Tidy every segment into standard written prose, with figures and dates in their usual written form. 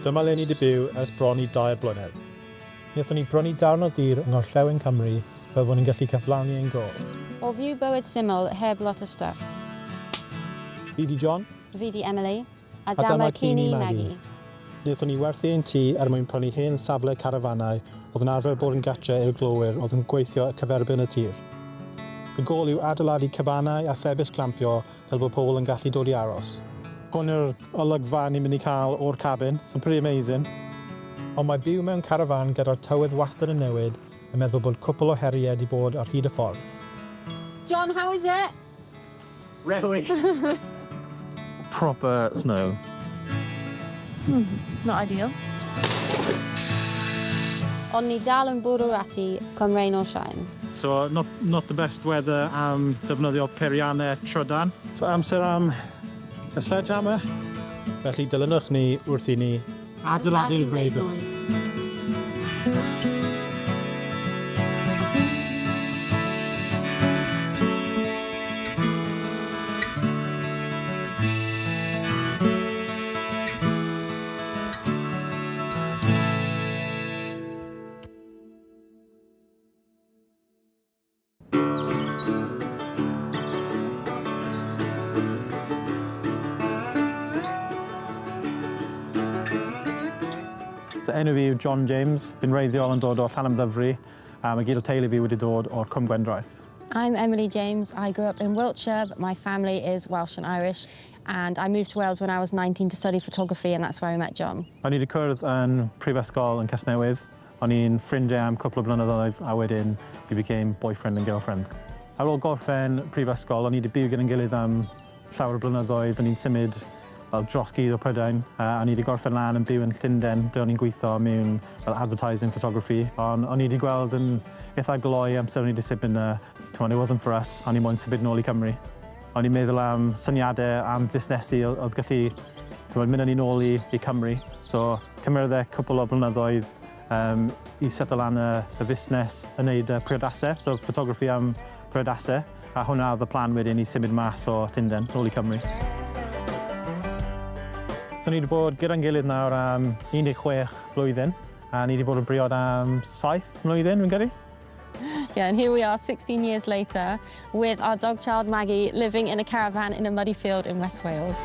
Dyma le ni 'di byw ers bron i dair blynedd. Wnaethon ni brynu darn o dir yng ngorllewin Cymru fel bod ni'n gallu cyflawni ein gôl. O fyw bywyd syml, heb lot o stwff. Fi 'di John. Fi 'di Emily. A dyma ci ni, Maggie. Wnaethon ni werthu ein tŷ er mwyn prynu hen safle carafanau oedd yn arfer bod yn gartre i'r glowyr oedd yn gweithio cyferbyn y tir. Y gôl yw adeiladu cabanau a phebyll glampio fel bod pobl yn gallu dod i aros. Hwn yw'r olygfa ni'n mynd i cael o'r cabin, so pretty amazing. Ond mae byw mewn carafán gyda'r tywydd wastad yn newid yn meddwl bod cwpl o heriau 'di bod ar hyd y ffordd. John, how is it? Rewi! Proper snow. Not ideal. Ond ni dal yn bwrw ati, come rain or shine. So not not the best weather am defnyddio peiriannau trydan. So amser am y sledgehammer. Felly dilynwch ni wrth i ni adeiladu'r freuddwyd. So enw fi yw John James, fi'n wreiddiol yn dod o Llanymddyfri, a mae gyd o teulu fi wedi dod o'r Cwm Gwendraeth. I'm Emily James. I grew up in Wiltshire, but my family is Welsh and Irish, and I moved to Wales when I was 19 to study photography, and that's where I met John. O'n i wedi cwrdd yn prifysgol yn Casnewydd, O'n i'n ffrindiau am cwpl o blynyddoedd a wedyn we became boyfriend and girlfriend. Ar ôl gorffen prifysgol, o'n i wedi byw gyda'n gilydd am llawer o blynyddoedd, o'n i'n symud fel dros gyd o Prydain, a o'n i wedi gorffen lan yn byw yn Llundain, ble o'n i'n gweithio mewn fel advertising photography, ond o'n i wedi gweld yn eitha gloi amser o'n i wedi symud 'na, t'mod, it wasn't for us, o'n i moyn symud nôl i Cymru. O'n i'n meddwl am syniadau am fusnesu oedd gallu t'mod, mynd â ni nôl i, i Cymru. So cymerodd e cwpl o blynyddoedd um, i setlo lan y, y fusnes yn neud y priodasau, so photography am priodasau, a hwnna oedd y plan wedyn i symud mas o Llundain, nôl i Cymru. So ni wedi bod gyda'n gilydd nawr am 16 blwyddyn, a ni wedi bod yn briod am 7 mlwyddyn, fi'n credu. Yeah, and here we are 16 years later with our dog child Maggie living in a caravan in a muddy field in West Wales.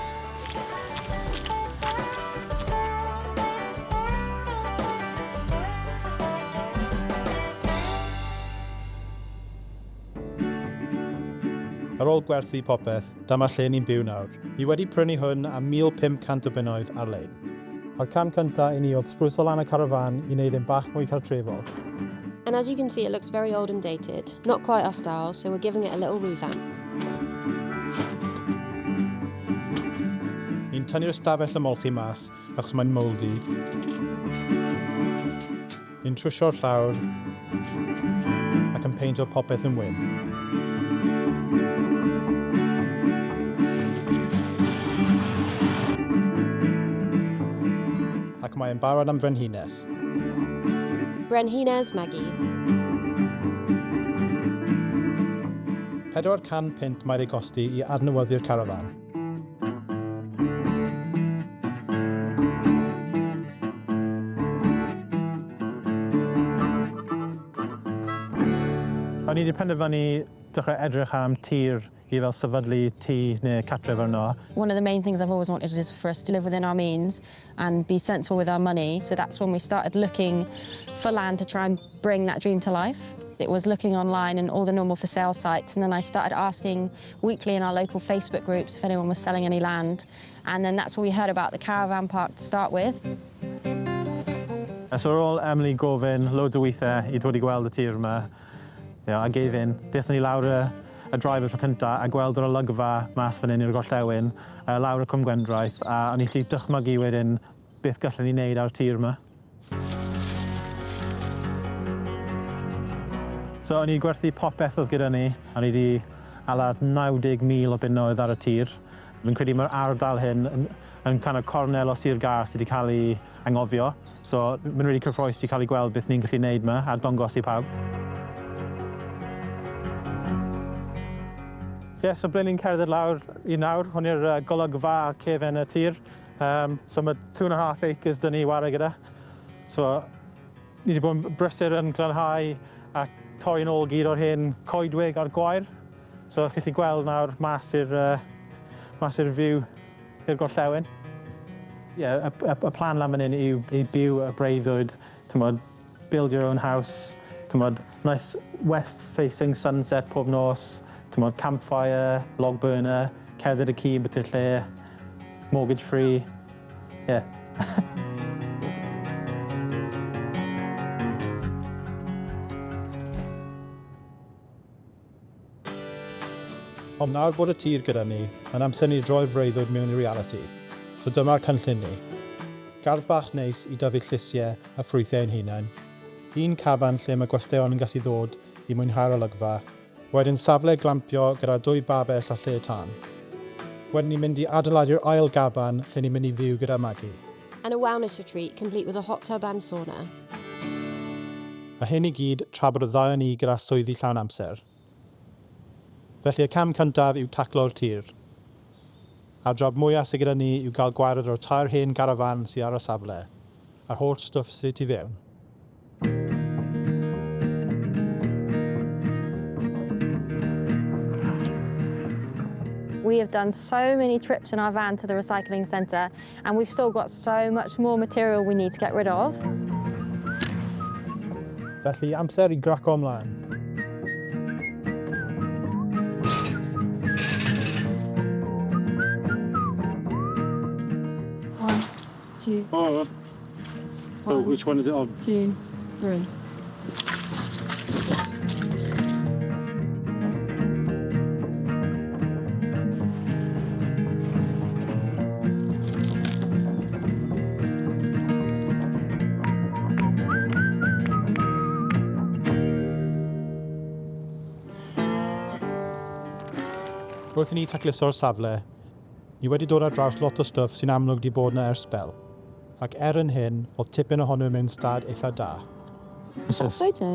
Ar ôl gwerthu popeth, dyma lle ni'n byw nawr. Ni wedi prynu hwn am 1,500 o bunnoedd ar-lein. A'r cam cyntaf i ni oedd sbrwso lan y carafán i wneud e'n bach mwy cartrefol. And as you can see it looks very old and dated, not quite our style, so we're giving it a little revamp. Ni'n tynnu'r stafell ymolchi mas achos mae'n mouldy. Ni'n trwsio'r llawr ac yn peinto popeth yn wyn. Ac mae'n barod am frenhines. Brenhines Maggie. 400 punt mae'r ei gosti i adnewyddu'r carafán. O'n i wedi penderfynu dechrau edrych am tir i fel sefydlu tŷ neu cartref arno. One of the main things I've always wanted is for us to live within our means and be sensible with our money, so that's when we started looking for land to try and bring that dream to life. It was looking online and all the normal for sale sites, and then I started asking weekly in our local Facebook groups if anyone was selling any land, and then that's where we heard about the caravan park to start with. So ar ôl Emily gofyn loads o weithiau i dod i gweld y tir yma, you know, I gave in. Daethon ni lawr y, y drive y tro cynta a gweld yr olygfa mas fan hyn i'r gorllewin, uh, lawr y Cwm Gwendraeth, a o'n i gallu dychmygu wedyn beth gallen ni wneud ar y tir yma. So o'n i gwerthu popeth oedd gyda ni, o'n i wedi ala 90,000 o bunnoedd ar y tir. Fi'n credu mae'r ardal hyn yn, yn kind of cornel o Sir Gâr sydd wedi cael ei anghofio. So mae'n really cyffrous i cael ei gweld beth ni'n gallu gwneud yma a dangos i pawb. Ie, yeah, so ble ni'n cerdded lawr i nawr, hwn yw'r golygfa ar cefen y tir. So mae 2.5 acres 'da ni i whare gyda. So, ni wedi bod yn brysur yn glanhau a torri nôl gyd o'r hen coedwig a'r gwair. So, chi'n gallu gweld nawr mas i'r view i'r gorllewin. Ie, yeah, y plan lan fan hyn yw i byw y breuddwyd, t'mod, build your own house, t'mod, nice west-facing sunset pob nos, t'mod, campfire, log burner, cerdded y ci beth lle, mortgage free, yeah. Ond nawr bod y tir gyda ni, mae'n amser ni droi'r freuddwyd mewn i reality. So dyma'r cynllun ni. Gardd bach neis i dyfu llysiau a ffrwythau ein hunain. Un caban lle mae gwesteion yn gallu ddod i mwynhau'r olygfa. Wedyn safle glampio gyda dwy babell a lle tân. Wedyn ni'n mynd i adeiladu'r ail gaban lle ni'n mynd i fyw gyda Maggie. And a wellness retreat complete with a hot tub and sauna. A hyn i gyd tra bod y ddau o ni gyda swyddi llawn amser. Felly y cam cyntaf yw taclo'r tir. A'r job mwyaf sydd gyda ni yw gael gwared o'r tair hen garafan sydd ar y safle, a'r holl stwff sydd tu fewn. We have done so many trips in our van to the recycling centre and we've still got so much more material we need to get rid of. Felly amser i graco ymlaen. One, two, Oh, so which one is it on? Two, three. Wrth i ni tacluso'r safle, ni wedi dod ar draws lot o stwff sy'n amlwg di bod yna ers sbel. Ac er yn hyn, oedd tipyn ohonno mewn stad eitha da. What's this? Photo.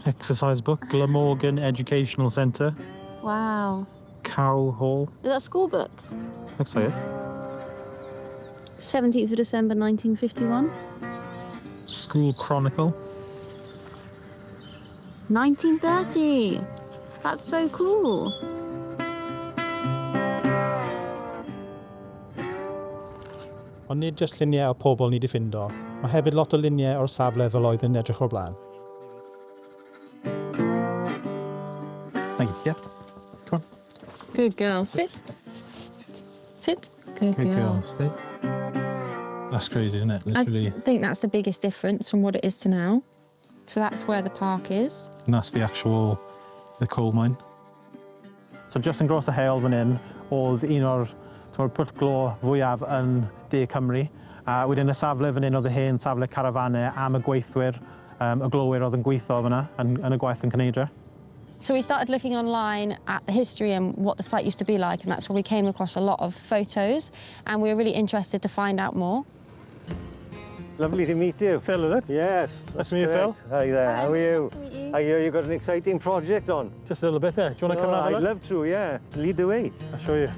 Exercise book, Glamorgan Educational Centre, Wow. Cow Hall. Is that a school book? Looks like it. 17th of December 1951. School Chronicle. 1930. That's so cool. Ond nid jyst lluniau o pobl ni di ffindo, mae hefyd lot o luniau o'r safle fel oedd yn edrych o'r blaen. Thank you. Yeah. Come on. Good girl. Sit. Sit. Good, Good girl. girl. Stay. That's crazy, isn't it? Literally. I think that's the biggest difference from what it is to now. So that's where the park is. And that's the actual, the coal mine. So just yn Gros y Heol fan hyn, oedd un o'r t'mod, pwll glo fwyaf yn De Cymru. A wedyn y safle fan hyn oedd y hen safle carafanau am y gweithwyr, y glowyr oedd yn gweithio fyna yn y gwaith yn Cynheidre. So we started looking online at the history and what the site used to be like, and that's where we came across a lot of photos, and we were really interested to find out more. Lovely to meet you. Phil, is it? Yes. Nice to meet you, Phil. Hi there, how are you? Nice to meet you. I hear you've got an exciting project on. Just a little bit there. Do you want to come and Oh, have a I'd look? love to, yeah. Lead the way. I'll show you.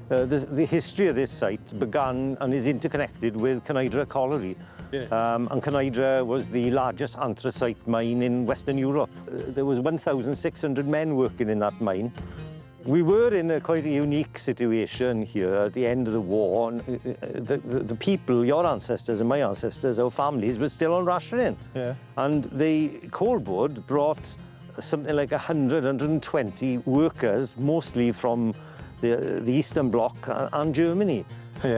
The history of this site began and is interconnected with Cynheidre Colliery. Yeah. And Cynheidre was the largest anthracite mine in Western Europe. There was 1,600 men working in that mine. We were in a quite a unique situation here at the end of the war. And, the people, your ancestors and my ancestors, our families, were still on rationing. And the coal board brought something like 100, 120 workers, mostly from the Eastern Bloc and Germany.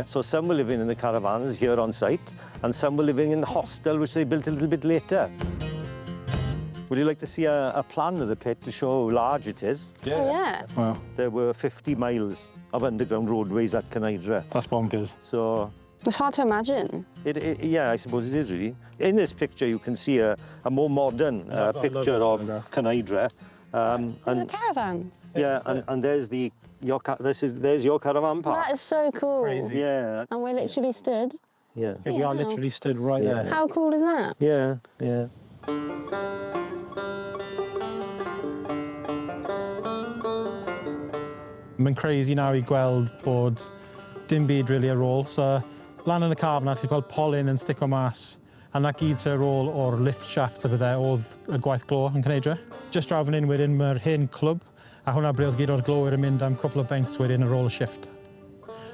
So some were living in the caravans here on site, and some were living in the hostel, which they built a little bit later. Would you like to see a plan of the pit to show how large it is? Oh, yeah. Wow, There were 50 miles of underground roadways at Cynheidre. That's bonkers. So It's hard to imagine. Yeah, I suppose it is really. In this picture, you can see a more modern I love picture this of photograph. Cynheidre. Look at And the caravans. yeah, and there's the your ca- this is there's your caravan park. That is so cool. Crazy. Yeah, And we're literally stood. yeah, We are literally stood right there. How cool is that? Yeah. Mae'n crazy nawr i gweld bod dim byd really ar ôl. So, lan yn y car fyna, ti'n gweld polyn yn stico mas, a 'na gyd sy'n ar ôl o'r lift shaft a bydde oedd y gwaith glo yn Cynheidre. Just draw fan hyn wedyn mae'r hen clwb, a hwnna ble oedd gyd o'r glowyr yn mynd am cwpl o beints wedyn ar ôl y shift.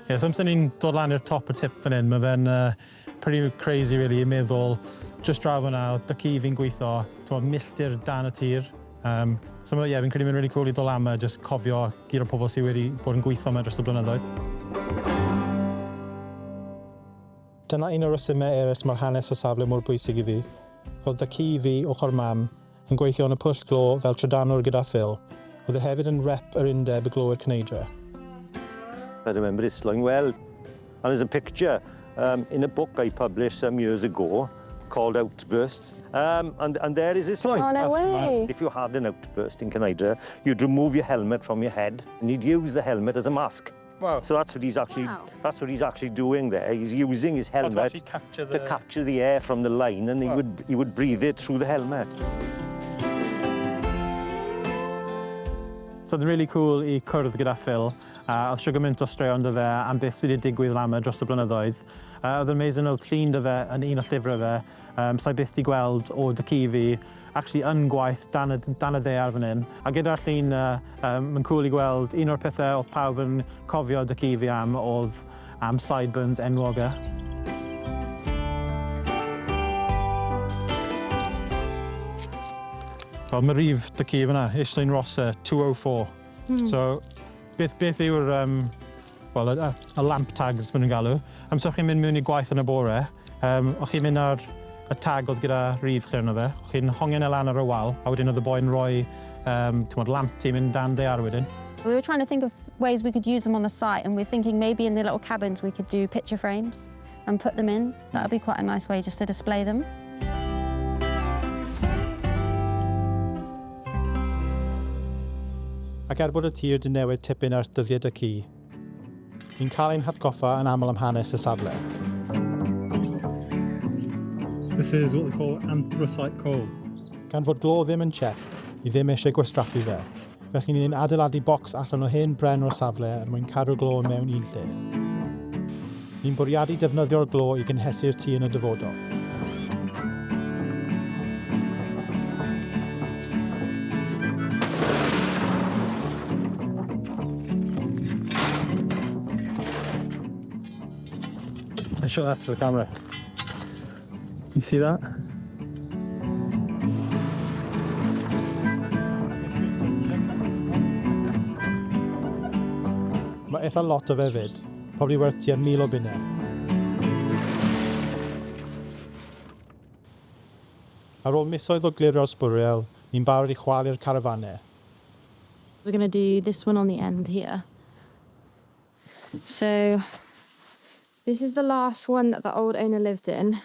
Yeah, so amser ni'n dod lan i'r top y tip fan hyn, mae fe'n pretty crazy really i meddwl just draw fyna, oedd tad-cu fi'n gweithio, ti'n milltir dan y tir. So yeah, fi'n credu mae'n really cool i dod lan yma, just cofio gyd o'r pobl sydd wedi bod yn gweithio yma dros y blynyddoedd. Dyna un o'r resymau eraill mae'r hanes o safle mor bwysig i fi. Oedd tad-cu fi, ochr mam, yn gweithio yn y pwll glo fel trydanwr gyda Phil. Oedd e hefyd yn rep yr undeb y glowyr Cynheidre. I remember Islwyn well. And there's a picture in a book I published some years ago called Outbursts. And there is Islwyn. Oh, no way. If you had an outburst in Cynheidre, you'd remove your helmet from your head and you'd use the helmet as a mask. Wow. So that's what he's actually that's what he's actually doing there. He's using his Oh, to helmet actually capture to capture the air from the line, and he would breathe it through the helmet. So oedd yn really cool i cwrdd gyda Phil. Oedd siwr gymaint o straeon 'da fe am beth sydd wedi digwydd lan yma dros y blynyddoedd. Oedd yn amazing, oedd llun 'da fe yn un o llyfrau fe. Sa'i byth di gweld o tad-cu fi actually yn gwaith dan y ddaear fan hyn. A gyda'r llun, mae'n cool i gweld un o'r pethau oedd pawb yn cofio tad-cu fi am oedd am sideburns enwog e. Wel, mae rhif tad-cu fyna, Islwyn Rosser, 204. So, beth yw'r, well, y lamp tags maen nhw'n galw. Amser chi'n mynd mewn i gwaith yn y bore, o'ch chi'n mynd ar y tag oedd gyda rhif chi arno fe, o'ch chi'n hongen e lan ar y wal, a wedyn oedd y boi'n rhoi t'mod, lamp ti'n mynd dan ddaear wedyn. We were trying to think of ways we could use them on the site, and we're thinking maybe in the little cabins we could do picture frames and put them in. That would be quite a nice way just to display them. Ac er bod y tir 'di newid tipyn ers dyddiau tad-cu, ni'n cael ein hatgoffa yn aml am hanes y safle. This is what they call anthracite coal. Gan fod glo ddim yn cheap, ni ddim eisiau gwastraffu fe. Felly ni'n adeiladu bocs allan o hen bren o'r safle er mwyn cadw glo mewn un lle. Ni'n bwriadu defnyddio'r glo i gynhesu'r tŷ yn y dyfodol. I show that to the camera. You see that? Mae eitha lot o fe fyd, probably werth tua £1,000. Ar ôl misoedd o glirio'r sbwriel, ni'n barod i chwalu'r carafanau. We're going to do this one on the end here. So this is the last one that the old owner lived in.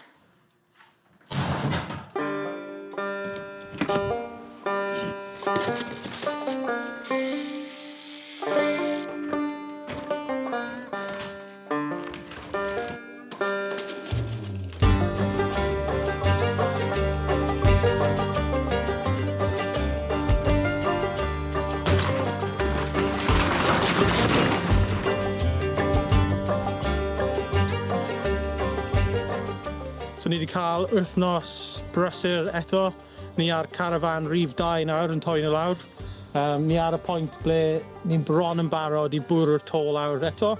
So ni wedi cael wythnos brysur eto. Ni ar carafan rhif 2 nawr yn torri nhw lawr. Ni ar y pwynt ble ni'n bron yn barod i bwrw'r to lawr eto.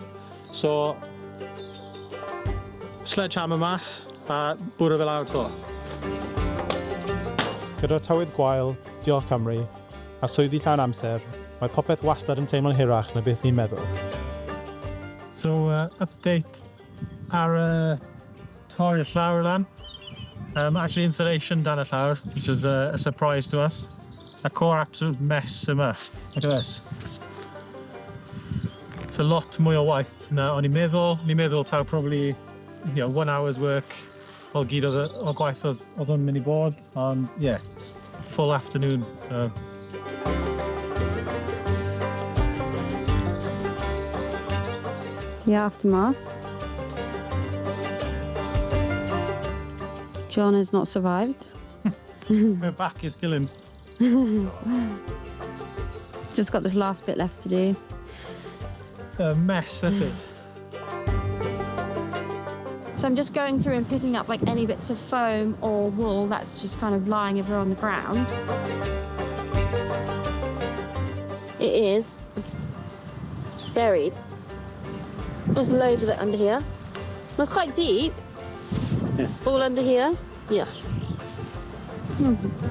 So, sledgehammer mas a bwrw fe lawr to. Gyda'r tywydd gwael, diolch Cymru, a swyddi llawn amser, mae popeth wastad yn teimlo'n hirach na beth ni'n meddwl. So, update ar y torri'r llawr lan. Actually, insulation dan y llawr, which was a surprise to us. A core absolute mess yma. Look at this. It's a lot mwy o waith na o'n i'n meddwl. O'n i'n meddwl taw probably one hour's work fel gyd oedd o gwaith oedd o'n mynd i bod. Ond, yeah, it's full afternoon. So. The aftermath. John has not survived. My back is killing. Just got this last bit left to do. A mess, that is. So I'm just going through and picking up like any bits of foam or wool that's just kind of lying everywhere on the ground. It is buried. There's loads of it under here. It's quite deep. Yes. All under here. Yes.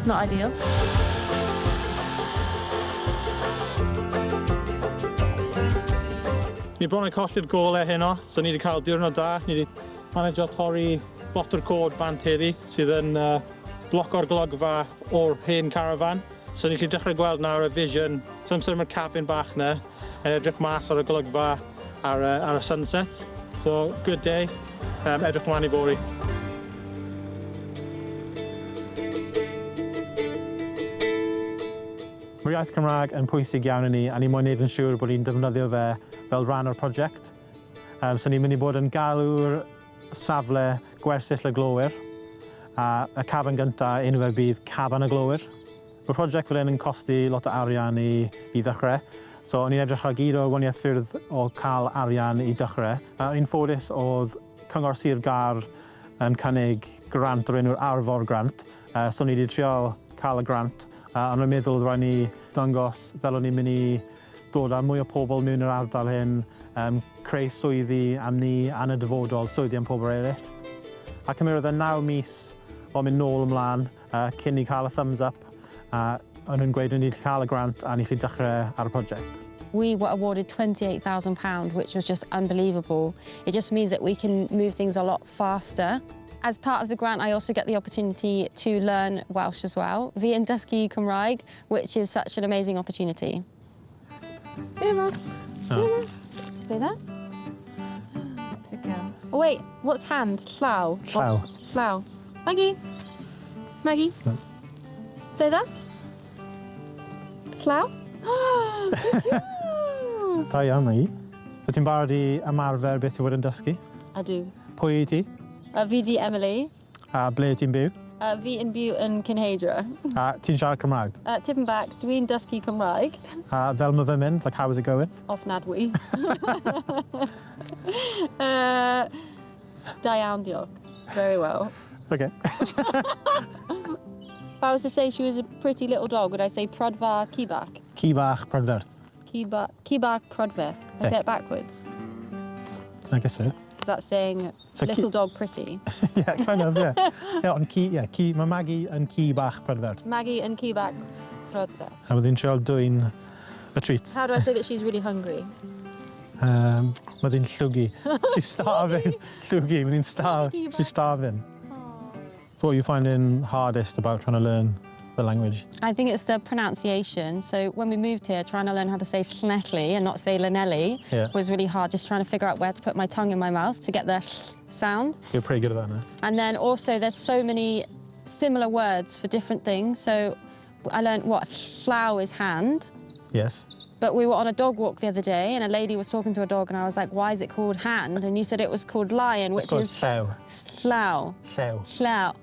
Not ideal. Ni bron yn colli'r golau heno, so ni wedi cael diwrnod da. Ni wedi managio torri lot o'r coed bant heddi, sydd yn bloco'r golygfa o'r hen carafan. So ni'n gallu dechrau gweld nawr y vision. So amser mae'r cabin bach na, yn edrych mas ar y golygfa ar y sunset. So, good day. Edrych mlaen i fory. Mae'r iaith Cymraeg yn pwysig iawn i ni, a ni moyn neud yn siŵr bod ni'n defnyddio fe fel rhan o'r prosiect. So ni'n mynd i bod yn galw'r safle gwersyll y glowyr, a y cafan gyntaf enw fe bydd Cafan y Glowyr. Mae'r prosiect fel hyn yn costi lot o arian i ddechrau, so o'n i'n edrych ar gyd o wahaniaeth ffyrdd o cael arian i dechrau. A o'n i'n ffodus oedd Cyngor Sir Gâr yn cynnig grant o'r enw'r Arfor Grant, so ni wedi trial cael y grant, ond o'n meddwl oedd rhaid ni dangos fel o'n i'n mynd i dod â mwy o pobl mewn i'r ardal hyn, creu swyddi am ni a'n y dyfodol, swyddi am pobl eraill. A cymerodd e 9 mis o mynd nôl ymlaen cyn i cael y thumbs up, a o'n nhw'n gweud o'n ni wedi cael y grant a ni gallu dechrau ar y prosiect. We were awarded £28,000, which was just unbelievable. It just means that we can move things a lot faster. As part of the grant, I also get the opportunity to learn Welsh as well, Fi yn dysgu Cymraeg, which is such an amazing opportunity. Oh. Say that? Good girl. Oh, wait, what's hand? Llaw. Llaw. Llaw. Maggie. Maggie. No. Say that. Llaw. Good girl. Da iawn, Maggie. So ti'n barod i ymarfer beth i fod yn dysgu? Ydw. Pwy i ti? Fi di Emily. A ble ti'n byw? Fi yn byw yn Cynheidre. A ti'n siarad Cymraeg? Tipyn bach, dwi'n dysgu Cymraeg. A fel mae fe'n mynd? Like, how is it going? Ofnadwy. Da iawn, diolch. Very well. Okay. If I was to say she was a pretty little dog, would I say prydferth ci bach? Ci bach prydferth. Ci bach prydferth. I say it backwards. I guess so. Is that saying So little dog pretty? Yeah, kind of, yeah. Yeah, ond ci, yeah, ci, mae Maggie yn ci bach prydferth. Maggie and ci bach prydferth. A bydd hi'n trial dwyn y treats. How do I say that she's really hungry? Mae hi'n llwgu. She's starving. Llwgu, mae hi'n starve. Llwgu. She's starving. So what are you finding hardest about trying to learn the language? I think it's the pronunciation. So when we moved here, trying to learn how to say Llanelli and not say Llanelli was really hard, just trying to figure out where to put my tongue in my mouth to get the sound. You're pretty good at that now. And then also there's so many similar words for different things. So I learned what llaw is hand. Yes. But we were on a dog walk the other day and a lady was talking to a dog and I was like, "Why is it called hand?" And you said it was called lion, It's which called is llew. llaw. Llew. Llaw.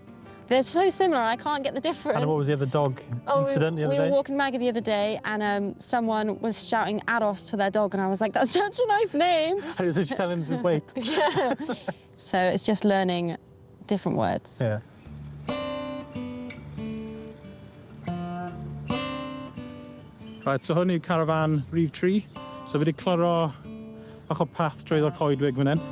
They're so similar, I can't get the difference. And what was the other dog Oh, incident the other we day? were walking Maggie the other day and someone was shouting "Aros" to their dog and I was like, "That's such a nice name." And it was just telling him to wait. Yeah. So it's just learning different words. Yeah. Right, so hwn yw carafan rhif 3. So fi wedi clirio bach o path drwyddo'r coedwig fan hyn.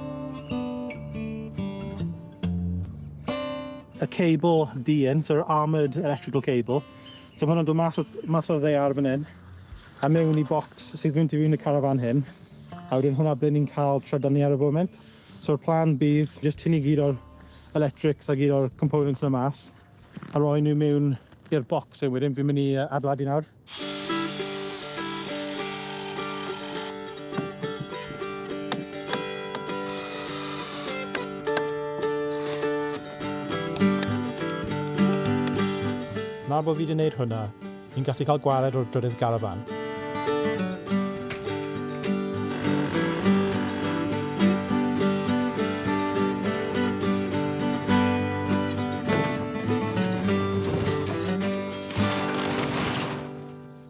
Y cable DN, so'r armoured electrical cable. So mae hwnna'n dod mas o'r ddaear fan hyn, a mewn i box sydd mynd i fewn y carafan hyn. A wedyn hwnna ble ni'n cael trydan ni ar y foment. So'r plan bydd just tynnu gyd o'r electrics a gyd o'r components yna mas a roi nhw mewn i'r box yn wedyn. Fi'n mynd i adeiladu nawr. Nawr bod fi wedi gwneud hwnna, ni'n gallu cael gwared o'r drydydd garafan.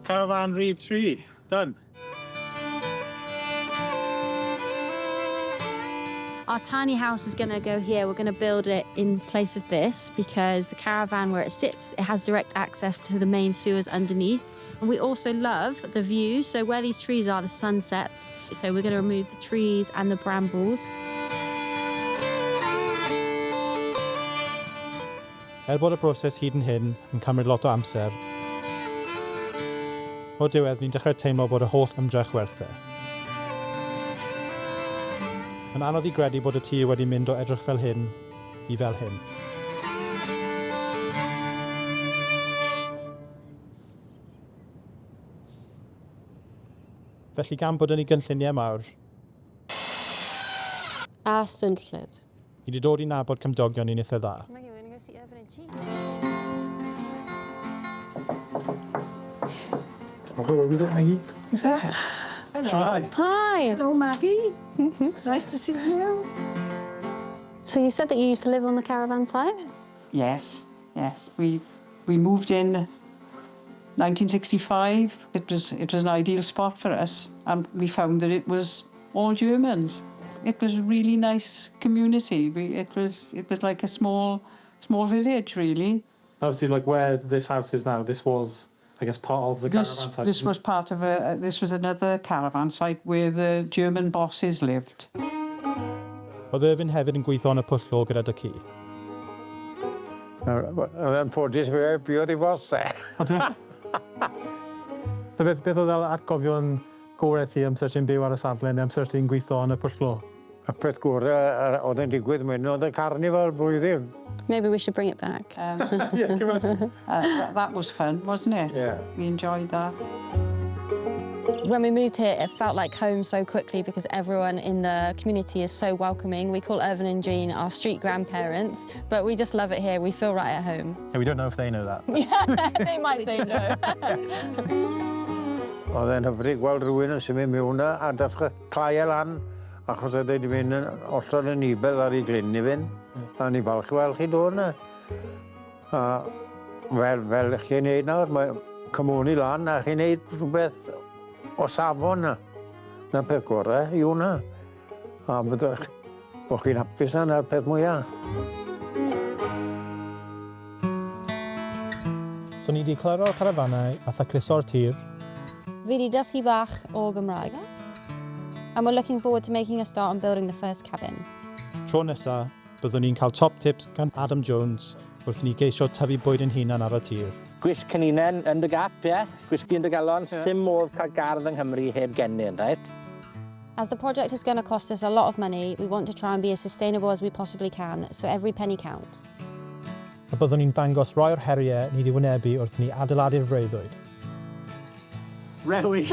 Carafan rhif 3, done. Our tiny house is going to go here. We're going to build it in place of this because the caravan where it sits, it has direct access to the main sewers underneath. And we also love the view. So where these trees are, the sun sets. So we're going to remove the trees and the brambles. Er bod y broses hyd yn hyn yn cymryd lot o amser, o'r diwedd ni'n dechrau teimlo bod y holl ymdrech werth e. Mae'n anodd i gredu bod y tŷ wedi mynd o edrych fel hyn i fel hyn. Felly gan bod yn ei gynlluniau mawr, A swnllyd. Ni wedi dod i nabod cymdogion ni'n eitha dda. Maggie, we're going to go see Irvin and Chi. Maggie. Who's that? Hello. Hi. Hello, Maggie. Nice to see you. So you said that you used to live on the caravan site? Yes. We moved in 1965. It was an ideal spot for us, and we found that it was all Germans. It was a really nice community. It was like a small village, really. Obviously, like where this house is now, this was, I guess, part of the This caravan site. this was part of a this was another caravan site where the German bosses lived. Oedd Irvin hefyd yn gweithio yn y pwll glo gyda tad-cu. Oedd yn ffodus fe buodd i fos e. So beth oedd fel atgofion gorau ti amser ti'n byw ar y safle neu amser ti'n gweithio yn y pwll glo? Y peth gorau oedd yn digwydd mynd oedd y carnifal blwyddyn. Maybe we should bring it back. Yeah, can you imagine? That was fun, wasn't it? Yeah. We enjoyed that. When we moved here, it felt like home so quickly because everyone in the community is so welcoming. We call Irvin and Jean our street grandparents, but we just love it here. We feel right at home. Yeah, we don't know if they know that. Yeah, they might say no. Oedd e'n hyfryd gweld rhywun yn symud mewn a dechrau clai e lan, achos oedd e wedi mynd yn osod yn ibel ar ei glin i fynd. A ni falch i weld chi dod yna. A fel chi'n neud nawr, mae cymoni lan a chi'n neud rhywbeth o safon na. Na'r peth gorau yw hwnna. A byddwch bod chi'n hapus na, na'r peth mwyaf. So ni wedi clirio'r carafanau a thacluso'r tir. Fi wedi dysgu bach o Gymraeg. And we're looking forward to making a start on building the first cabin. Tro nesa, byddwn ni'n cael top tips gan Adam Jones wrth i ni geisio tyfu bwyd yn hunan ar y tir. Gwisg ceninen yn dy gap, ie? Gwisg yn dy galon. Yeah. Sim modd cael gardd yng Nghymru heb gennin, right? As the project is going to cost us a lot of money, we want to try and be as sustainable as we possibly can, so every penny counts. A byddwn ni'n dangos rai o'r heriau ni wedi wynebu wrth i ni adeiladu'r freuddwyd. Rewi!